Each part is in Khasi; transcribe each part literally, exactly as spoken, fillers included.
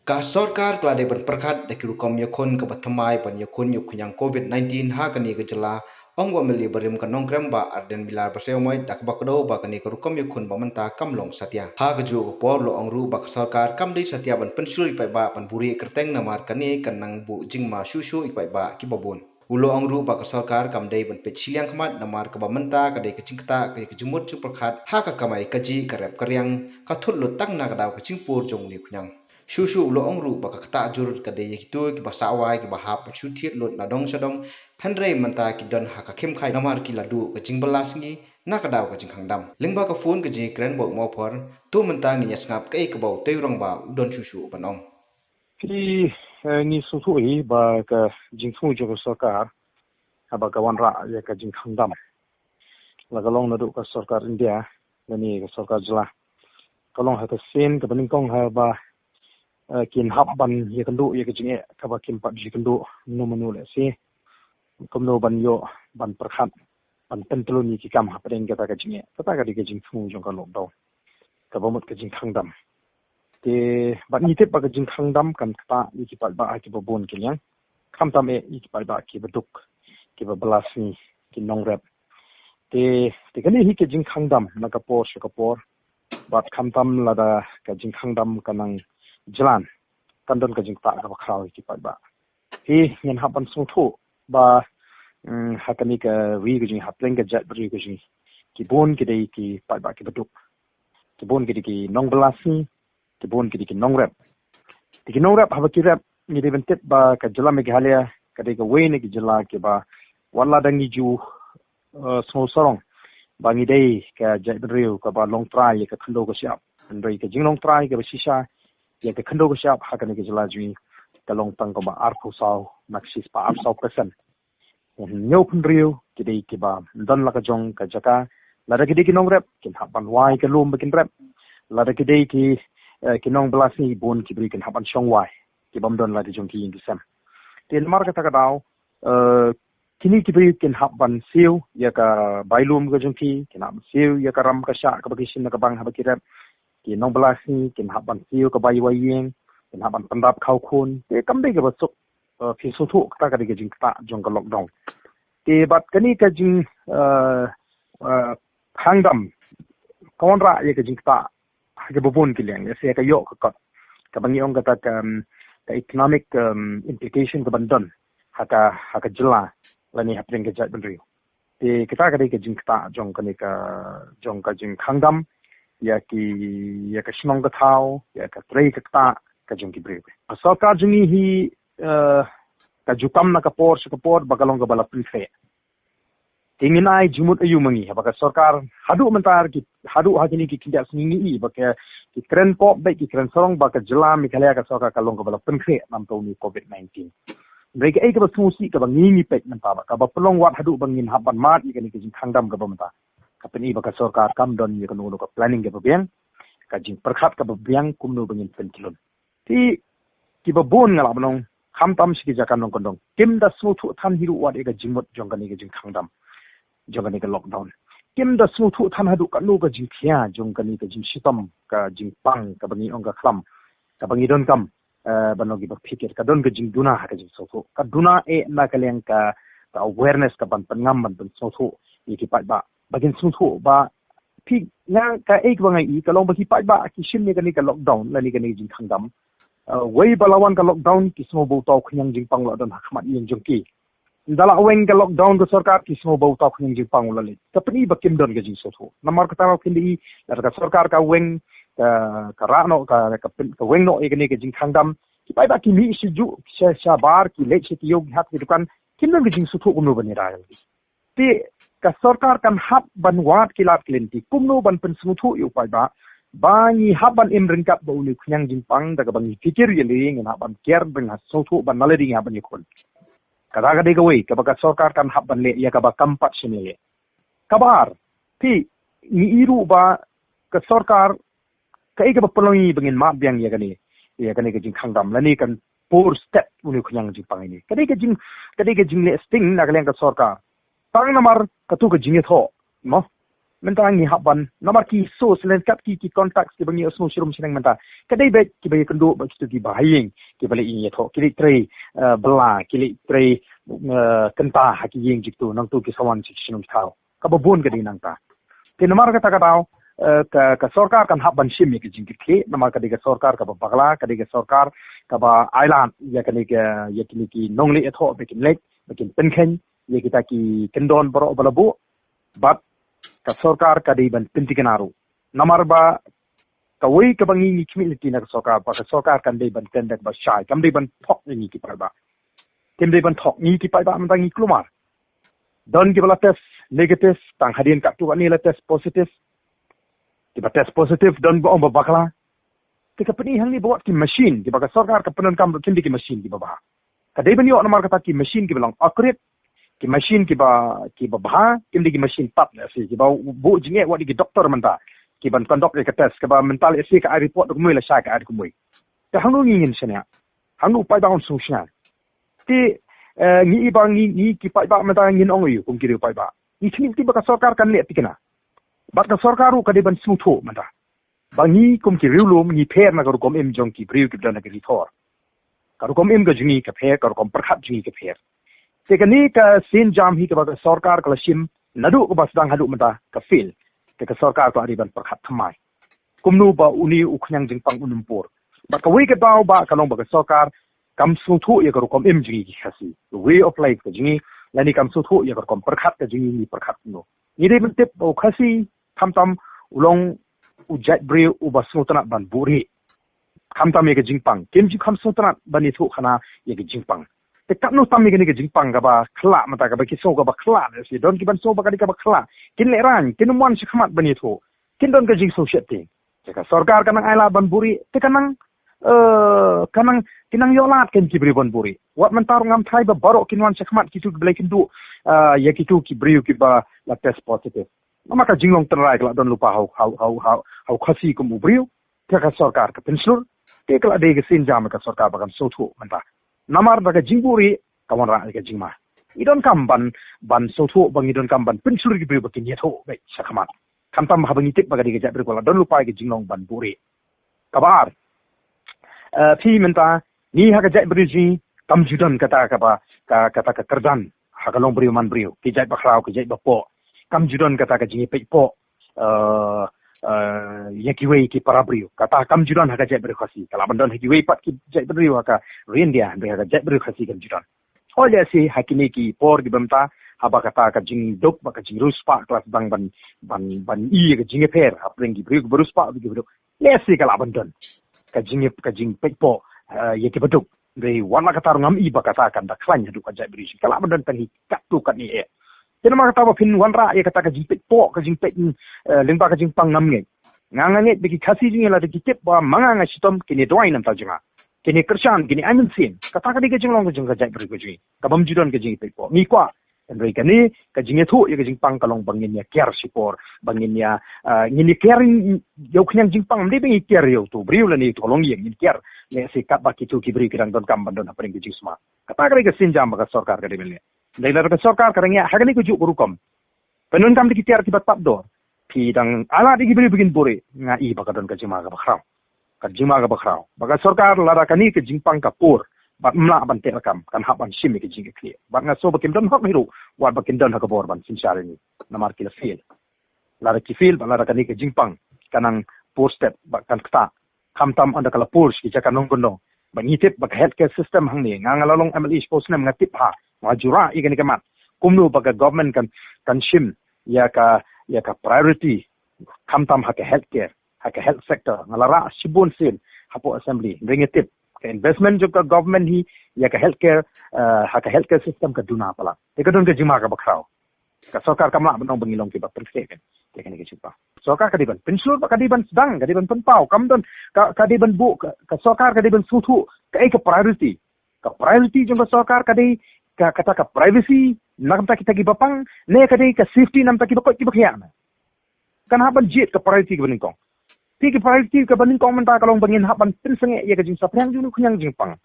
Ka sorkar ka la dei ban pyrkhat da ki rukom ïakhun kaba thymmai ban ïakhun ïa u khñiang covid nineteen ha kane ka jylla, ong u MLA barim ka Nongkrem Bah Ardent Miller Basaiawmoit, da kaba kdew ba kane ka rukom ïakhun ba mynta kam long satia. Ha kajuh ka por u la ong ruh ba ka sorkar kam dei satia ban pynshlur ïa ki paidbah ban buhrieh kyrteng namar kane kan nang buh jingma shuh shuh ïa ki paidbah kiba bun. U la ong ruh ba ka sorkar kam dei ban peit shiliang khmat namar kaba mynta ka dei ka jingktah ka jingmut jingpyrkhat ha ka kamai kajih, ka rep ka riang, ka thut lut tang na ka daw ka jingpur jong une u khñiang. Shuh shuh u la ong ruh ba ka ktah jur ka dei ïa kito kiba sah wai, kiba hap ban shu thied lut na dong sha dong, hynrei mynta ki don ha ka khim khai namar ki la duh ka jingbylla sngi na ka daw ka jingkhang dam. Lyngba ka phone ka jingkren bad u Mawphor, to mynta ngin ïa sngap kaei kaba utei u rangbah u don shuh shuh ban ong. Ki, eh, ngi sngewthuh hi ba ka jingthmu jong ka sorkar haba ka wanrah ïa ka jingkhang dam, la ka long naduh ka sorkar India lane ka sorkar jylla, ka long ha ka sien kaba nyngkong haba, eh, kin hap ban ïakynduh ïa ka jingeh kaba kim pat ju ïakynduh mano mano lehse, kumno ban ïoh ban pyrkhat ban pyntlun ïa ki kam hapdeng kata ka jingeh. Kata ka dei ka jingthmu jong ka lockdown, kaba mut ka jingkhang dam. Te bad ngi tip ba ka jingkhang dam kan ktah ïa ki paidbah ha kiba bun ki liang, khamtam eh ïa ki paidbah kiba duk, kiba bylla sngi, ki nongrep. Te, te kane hi ka jingkhang dam na ka por sha ka por, bad khamtam lada ka jingkhang dam ka nang jlan, kan don ka jingktah kaba khraw ïa ki paidbah. Hi ngin hap ban sngewthuh ba, mm, ha kane ka ri ka jong ngi, hapdeng ka jaitbynriew ka jong ngi, ki bun ki dei ki paidbah kiba duk, ki bun ki dei ki nongbylla sngi, ki bun ki dei ki nongrep. Te ki nongrep haba ki rep, ngi dei ban tip ba ka jylla Meghalaya ka dei kawei na ki jylla kiba, wat lada ngi ju, eh, sngewsarong ba ngi dei ka jaitbynriew kaba long trai ïa ka khyndew ka shyiap, hynrei ka jinglong trai kaba shisha ïa ka khyndew ka shyiap ha kane ka jylla jong ngi ka long tang kumba arphew saw na ka shispah arphew saw percent. Hynñiew phew hynriew ki dei kiba don la ka jong ka jaka. Lada ki dei ki nongrep, kin hap ban wai ka lum ba kin rep. Lada ki dei ki, eh, ki nongbylla sngi, bun ki briew kin hap ban shong wai, ki bym don la ka jong ki ïing ki sem. Te namar kata ka daw, eh, kine ki briew kin hap ban siew ïa ka bai lum ka jong ki, kin hap ban siew ïa ka ram ka shah kaba ki shim na ka bank haba ki rep. Ki nongbylla sngi kin hap ban siew ka bai wai ïing, kin hap ban pyndap khaw khun. Te kam dei kaba suk, eh, phi sngewthuh kata ka dei ka jingktah jong ka lockdown. Te bad kane ka jing, eh, eh, khang dam ka wanrah ïa ka jingktah ha kiba bun ki liang, ïa se ka ïoh ka kot, kaba ngi ong kata ka, um, ka economic, um, implication kaban don ha ka, ha ka jylla lane hapdeng ka jaitbynriew. Te kata ka dei ka jingktah jong kane ka, jong ka jingkhang dam ïa ki, ïa ka shnong ka thaw, ïa ka trei ka ktah ka jong ki briew. Ka sorkar jong ngi hi, eh, ka ju kam na ka por sha ka por ba ka long kaba la pynkhreh. Te ngin ai jingmut aïu ma ngi haba ka sorkar haduh mynta ki, haduh ha kine ki khyndiat sngi ngi i ba ka, ki kren pop bad ki kren sarong ba ka jylla Meghalaya ka sorkar ka long kaba la pynkhreh namar une u covid nineteen. Hynrei kaei kaba sngewsih kaba ngi ngi peit mynta ba kaba pynlong wat haduh ba ngin hap ban mad ïa kane ka jingkhang dam kaba mynta, ka pyni ba ka sorkar kam don ïa kano kano ka planning kaba biang, ka jingpyrkhat kaba biang kumno ba ngin pyntlun. Te kiba bun nga lah ban ong, khamtam sha ki jaka nongkyndong, kim da sngewthuh than hi ruh wat ïa ka jingmut jong kane ka jingkhang dam, jong kane ka lockdown. Kim da sngewthuh than haduh katno ka jingkhia jong kane ka jingshitom, ka jingpang kaba ngi ong ka khlam, kaba ngi donkam, eh, ban long kiba phikir. Ka don ka jingduna ha ka jingsngewthuh, ka duna eh na ka liang ka, ka awareness kaban pynngam ban pynsngewthuh ïa ki paidbah ba kin sngewthuh ba, phi, nga kaei kaba nga i ka long ba ki paidbah ki shim ïa kane ka lockdown lane kane ka jingkhang dam, eh, wei ba la wan ka lockdown ki sngew ba uta u khñiang jingpang u la don ha khmat ïing jong ki. Ynda la weng ka lockdown ka sorkar ki sngew ba uta u khñiang jingpang u la leit. Ka pyni ba kim don ka jingsngewthuh. Namar kata ruh phin da i, lada ka sorkar ka weng, ka, ka rah noh, ka, ka pyn-, ka weng noh ïa kane ka jingkhang dam, ki paidbah ki mih sha juh sha, shabar, ki leit sha ki ïew ki hat ki dukan, kim don ka jingsngewthuh kumno ban ïada ïa ki. Te ka sorkar kan hap ban wad ki lad ki lynti kumno ban pynsngewthuh ïa u paidbah ba ngi hap ban im ryngkat bad une u khñiang jingpang da kaba ngi phikir ïa lade, ngin hap ban kiar bad ngi sngewthuh ba nalade ngi hap ban ïakhun. Kata ka dei kawei kaba ka sorkar kan hap ban leh, ïa kaba kam pat shym leh. Kaba ar, phi, ngi i ruh ba ka sorkar, kaei kaba pynlong ïa ngi ba ngin mad biang ïa kane, ïa kane ka jingkhang dam lane kan por stet une u khñiang jingpang ine? Ka dei ka jing, ka dei ka jingleh sting na ka liang ka sorkar. Tang namar kato ka jingïathoh, mo, Mynta ngi hap ban, namar ki source lyngkot ki, ki contacts kiba ngi ïohsngew shrum shneng mynta, ka dei beit kiba ïakynduh bad kito kiba ha ïing, kiba leit ïathoh, ki leit trei, eh, bylla, ki leit trei, eh, kynta ha ki ïing jong kito, nangto ki sa wan sha ki shnong ki thaw. Kaba bun ka dei nangta. Te namar kata ka daw, eh, ka, ka sorkar kan hap ban shim ïa ka jingkitkhlieh, namar ka dei ka sorkar kaba bakla, ka dei ka sorkar kaba ailad ïa kane ka, ïa kine ki nongleit ïathoh ba kin leit, ba kin pynkheiñ ïa kita ki kyndon baroh ba la buh. Bad ka sorkar ka dei ban pynthikna ruh. Namar ba kawei kaba ngi, ngi khmih lynti na ka sorkar, ba ka sorkar kan dei ban kren da kaba shai, kam dei ban thok ïa ngi ki paidbah. Kam dei ban thok ngi ki paidbah mynta ngi kulmar. Don kiba la test negative, tang hadien katto katne la test positive. Kiba test positive don ba ong ba bakla. Te ka pyni hangne ba wat ki machine kiba ka sorkar ka pyndonkam ruh kim dei ki machine kiba bha. Ka dei ban ïoh namar kata ki machine kiba long accurate, ki machine kiba, kiba bha, kim dei ki machine tat lehse, kiba buh jingeh wat ïa ki doktor mynta, kiban conduct ïa ka test, kaba mynta lehse ka ai report da kumwei, lashai ka ai da kumwei. Te hangno ngi ngin shaniah? Hangno u paidbah un sngewsih? Te, eh, ngi i ba ngi, ngi ki paidbah mynta ngin ong ïa u kum ki riew paidbah. Ngi khmih lynti ba ka sorkar kan leh thikna. Bad ka sorkar ruh ka dei ban sngewthuh mynta ba ngi kum ki riewlum ngi pher na ka rukom im jong ki briew kiba don ha ki ri thor. Ka rukom im ka jong ngi ka pher, ka rukom pyrkhat jong ngi ka pher. Te kane ka sienjam hi kaba ka sorkar ka la shim naduh kaba sdang haduh mynta ka fail. Te ka sorkar ka la dei ban pyrkhat thymmai kumno ba une u khñiang jingpang un ym pur. Bad kawei ka daw ba ka long ba ka sorkar kam sngewthuh ïa ka rukom im jong ngi ki Khasi, the way of life ka jong ngi, lane kam sngewthuh ïa ka rukom pyrkhat ka jong ngi, ngi pyrkhat kumno. Ngi dei ban tip ba u Khasi khamtam u long u jait briew uba sngewtynnat ban buhrieh. Khamtam ïa ka jingpang, kim ju kham sngewtynnat ban ïathuh khana ïa ka jingpang. Te katno tam ïa kane ka jingpang kaba khyllah mynta, kaba ki sngew kaba khyllah, lehse don kiban sngew ba ka dei kaba khyllah. Kin lehraiñ, kin ym wan shakhmat ban ïathuh. Kin don ka jingsngewsih te. Te ka sorkar ka nang ailad ban buhrieh, te ka nang, eh, ka nang, ki nang ïoh lad kein ki briew ban buhrieh. Wat mynta ruh ngam tharai ba baroh kin wan shakhmat kito kiba la ïakynduh, eh, ïa kito ki briew kiba la test positive. Namar ka jinglong tynrai ka la don lypa ha u, ha u, ha u, ha u, ha u Khasi kum u briew. Te ka sorkar ka pynshlur, te ka la dei ka sienjam ka sorkar ba kan sngewthuh mynta. Namar ba ka jingbuhrieh ka wanrah ïa ka jingma. Ngi donkam ban, ban sngewthuh, ba ngi donkam ban pynshlur ïa ki briew ba kin ïathuh beit shakhmat. Khamtam haba ngi tip ba ka dei ka jaitbynriew ka la don lypa ïa ka jinglong ban buhrieh. Kaba ar, eh, phi mynta, ngi ha ka jaitbynriew jong ngi kam ju don kata kaba, ka, kata ka kyrdan ha ka long briew man briew, ki jait bakhraw, ki jait bapoh. Kam ju don kata ka jingïapeit poh, eh, eh, ïa kiwei ki para briew. Kata kam ju don ha ka jaitbynriew Khasi. Ka lah ban don ha kiwei pat ki jaitbynriew ha ka ri India, hynrei ha ka jaitbynriew Khasi kam ju don. Hooid, lehse ha kine ki por kiba mynta, haba kata ka jingduk bad ka jingriewspah ka la sdang ban, ban, ban i ïa ka jingïapher hapdeng ki briew kiba riewspah bad ki baduk. Lehse ka lah ban don ka jing, ka jingpeit poh, eh, ïa kiba duk. Hynrei wat la katta ruh ngam i ba kata kan da khlaiñ haduh ka jaitbynriew. Ka lah ban don tang hi katto katne eh. Te namar kata ba phin wanrah ïa kata ka jingpeit poh, ka jingpeit, eh, lyngba ka jingpang, ngam ngeit. Nga, nga ngeit ba ki Khasi jong ngi lada ki tip ba ma nga nga shitom, kine duwai na bynta jong nga. Kine kyrshan, kine ai mynsiem. Kata ka dei ka jinglong ka jong ka jaitbynriew ka jong ngi. Ka bym ju don ka jingpeit poh. Ngi kwah, hynrei kane ka jingïathuh ïa ka jingpang ka long ba ngin ïa kiar shipor, ba ngin ïa, ah, ngin ïa kiar ïa u khñiang jingpang, ym dei ba ngin ïa kiar ïa uto u briew lane uto u longïing, ngin kiar. Lehse katba kito ki briew ki dang donkam ban don hapdeng ka jingsma. Kata ka dei ka sienjam ba ka sorkar ka dei ban leh. Hynrei lada ka sorkar ka dang ïa ha kane kajuh ka rukom pyndonkam da ki tiar kiba tad dor, phi dang ailad ïa ki briew ba kin buhrieh, nga i ba ka don ka jingma kaba khraw. Ka jingma kaba khraw. Ba ka sorkar lada kane ka jingpang ka pur, bad ym lah ban teh lakam, kan hap ban shim ïa ka jingkitkhlieh. Bad nga sngew ba kim don hok hi ruh, wat ba kin don ha ka bor ban synshar ïa ngi. Namar ki la fail. Lada ki fail, bad lada kane ka jingpang ka nang pur step, bad kan ktah. Khamtam ynda ka la pur sha ki jaka nongkyndong. Bad ngi tip ba ka healthcare system hangne, nga, nga la long M L A shiphew snem, nga tip bha, nga ju rah ïa kane ka mat. Kumno ba ka government kan, kan shim ïa ka, ïa ka priority, khamtam ha ka healthcare, ha ka health sector. Nga la rah shibun sien hapoh assembly. Hynrei nga tip ka investment jong ka government hi ïa ka healthcare, eh, ha ka healthcare system ka duna palat. Te ka don ka jingma kaba khraw. Ka sorkar kam lah ban ong ba ngi long kiba pynkhreh kein ïa kane ka jingpang. Sorkar ka dei ban pynshlur, ka dei ban sdang, ka dei ban pynpaw, kam don, ka, ka dei ban buh, ka, ka sorkar ka dei ban sngewthuh kaei ka priority. Ka priority jong ka sorkar ka dei ka, kata ka privacy na ka bynta kita kiba pang, ne ka dei ka safety na ka bynta kiba koit kiba khiah? Kan hap ban jied ka priority kaba nyngkong. Te ka priority kaba nyngkong mynta ka long ba ngin hap ban pynsangeh ïa ka jingsaphriang jong une u khñiang jingpang.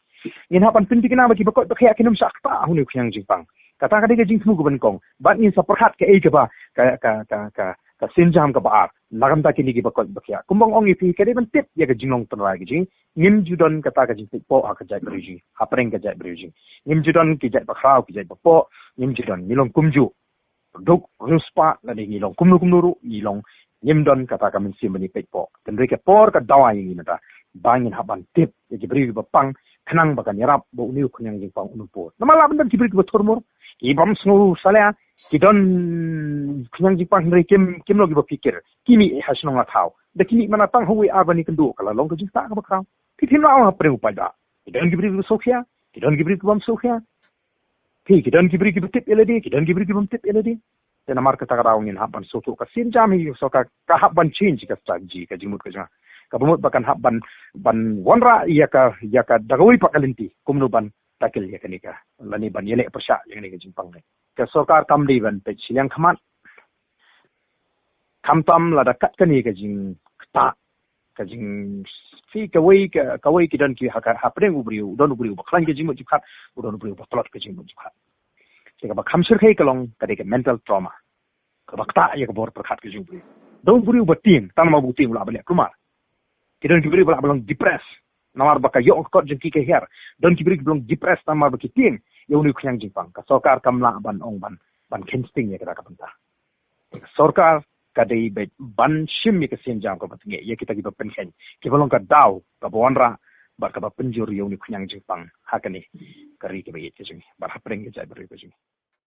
Ngin hap ban pynthikna ba kiba koit ba khiah kin ym shah ktah ha une u khñiang jingpang. Kata ka dei ka jingthmu kaba nyngkong. Bad ngin sa pyrkhat kaei kaba, ka, ka, ka, ka, Ka sienjam kaba ar, na ka bynta kine kiba koit ba khiah, kumba nga ong ïa phi, ka dei ban tip ïa ka jinglong tynrai ka jong ngi. Ngim ju don kata ka jingpeit poh ha ka jaitbynriew jong ngi, hapdeng ka jaitbynriew jong ngi. Ngim ju don ki jait ba khraw, ki jait ba poh, ngim ju don, ngi long kumjuh. Duk riewspah lane ngi long kumno kumno ruh, ngi long, ngim don kata ka mynsiem ban ïa peit poh. Hynrei ka por ka dawa ïa ngi mynta ba ngin hap ban tip ïa ki briew kiba pang, khnang ba kan ïarap ba une u khñiang jingpang un ym pur. Namar lah ban don ki briew kiba thurmur, ki bym sngew salia, ki don khñiang jingpang hynrei kim, kim long kiba phikir. Ki mih ha shnong la thaw, da ki mih mynta tang ha wei ar ban ïakynduh, ka la long ka jingktah kaba khraw. Phi phim lah ong hapdeng u paidbah. Ki don ki briew kiba sngewkhia, ki don ki briew kiba bym sngewkhia. Phi, ki don ki briew kiba tip ïa lade, ki don ki briew kiba bym tip ïa lade. Te namar kata ka daw ngin hap ban sngewthuh, ka sienjam hi ka sorkar ka hap ban change ka strategy, ka jingmut ka jong nga. Kaba mut ba kan hap ban, ban wanrah ïa ka, ïa ka da kawei pat ka lynti, kumno ban tackle ïa kane ka, lane ban ïaleh pyrshah ïa kane ka jingpang. Ka sorkar kam dei ban peit shiliang khmat, khamtam lada kat kane ka jingktah, ka jing, phi, kawei ka, kawei ki don ki ha ka, hapdeng u briew, u don u briew ba khlaiñ ka jingmut jingpyrkhat, u don u briew ba tlot ka jingmut jingpyrkhat. Te kaba kham shyrkhei ka long ka dei ka mental trauma, kaba ktah ïa ka bor pyrkhat ka jong u briew. Don u briew ba tieng, tang namar ba u tieng u lah ban leh kulmar. Ki don ki briew ba lah ban long depressed namar ba ka ïoh ka kot jong ki ka hiar. Don ki briew kiba long depressed namar ba ki tieng ïa une u khñiang jingpang. Ka sorkar kam lah ban ong ban, ban kheiñ sting ïa kata ka bynta. Ka sorkar ka dei beit ban shim ïa ka sienjam kaba tngeh ïa kita kiba pynkheiñ, kiba long ka daw kaba wanrah bad kaba pynjur ïa une u khñiang jingpang ha kane ka ri kaba ïeit ka jong ngi bad hapdeng ka jaitbynriew ka jong ngi.